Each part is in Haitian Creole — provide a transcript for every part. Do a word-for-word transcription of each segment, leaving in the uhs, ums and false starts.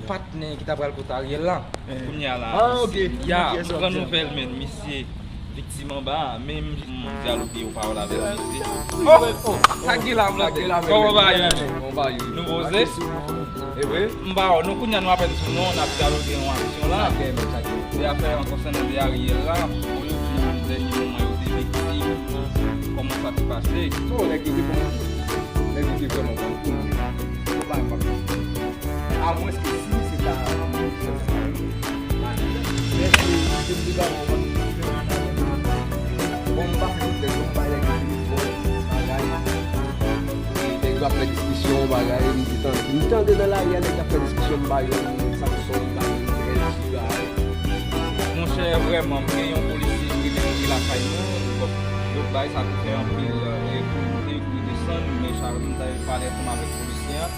Patnè ki ta pral kot Ariel la. Kounye a la, ah, ok. Ya, m pran nouvèl, men misye viktim anba, men m, m dyaloge yon pawòl avèk misye. Oh, oh, sa ki la, sa ki la, kòman bagay la? Bon bagay. Nou poze? E vre? M ba w, nou kounye a nou apèn sou non, n ap dyaloge yon aksyon la. Sa gen, men sa gen. Se afè an konsènan de Ariel la, bon, yo di nan dènye moman yo te viktim. Kòman sa te pase? Non, nèg yo te bon. Nèg yo te vrèman bon. Yo pa, pa. Amwens ke si se ta yon jan sa yo. Mèsi, se m te ba w. Bon, m pase tout lè, bon, m bay lè ki bon bagay. Nèg yo ap fè diskisyon, bagay, m te tande, m tande nan lari a, nèg ap fè diskisyon, m ba yo Samsung, m ba yo L G, bagay. Monchè, vrèman, m gen yon polisye ki rele mwen lakay mwen. Donk, bagay sa te fè anpil, e, kou monte, kou desann, men sa, m te pale ansanm avèk polisye a.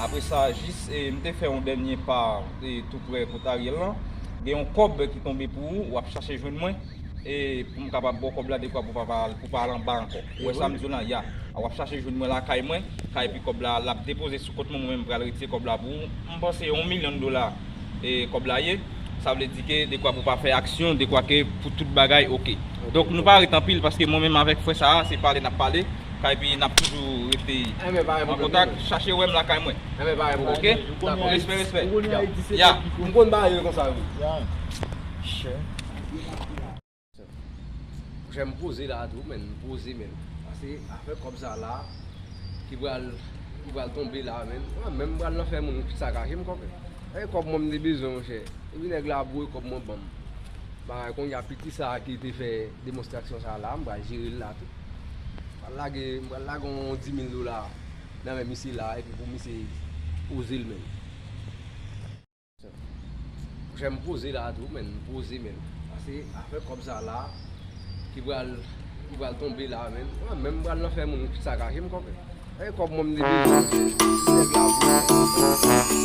Apre sa, jis, e, m te fè yon dènye pa, e, tou prè kot Ariel lan. Gen yon kòb ki tonbe pou ou, w ap chache jwenn mwen, e, pou m kapab ba w kòb la dekwa pou pa, pou pa al anba ankò. Ou wè sa m di w lan, ya. W ap chache jwenn mwen lakay mwen, ka epi kòb la, l ap depoze sou kont mwen, mwen menm m pral retire kòb la pou ou. M panse yon milyon dola, e, kòb la ye. Sa vle di ke dekwa pou pa fè aksyon, dekwa ke pou tout bagay oke. Donk, nou pa ret anpil, paske mwen menm avèk frè sa a, se pale n ap pale, ka epi n ap toujou rete an kontak, chache wè m lakay mwen. Oke? Respè, respè. Ya. M konn bagay yo konsa, wi. Monchè, m poze la tou, men, m poze, men. Paske afè kòb sa la, ki pral, ki pral tonbe la, men. Mwen menm, m pral nan fè moun sakaje m kòb. E kòb mwen m te bezwen, monchè. Epi nèg la voye kòb mwen ban m. Bagay kounye a piti sa a ki te fè demonstrasyon sa la, m pral jere l la tou. M pral lage, m pral lage yon dis mil dola nan men misye la, epi pou misye poze l menm. Monchè, m poze la tou, men, m poze, men. Paske afè kòb sa la, ki pral, ki pral tonbe la, men. Mwen menm, m pral nan fè moun sakaje m kòb. E kòb mwen m te bezwen, monchè. Nèg la voye.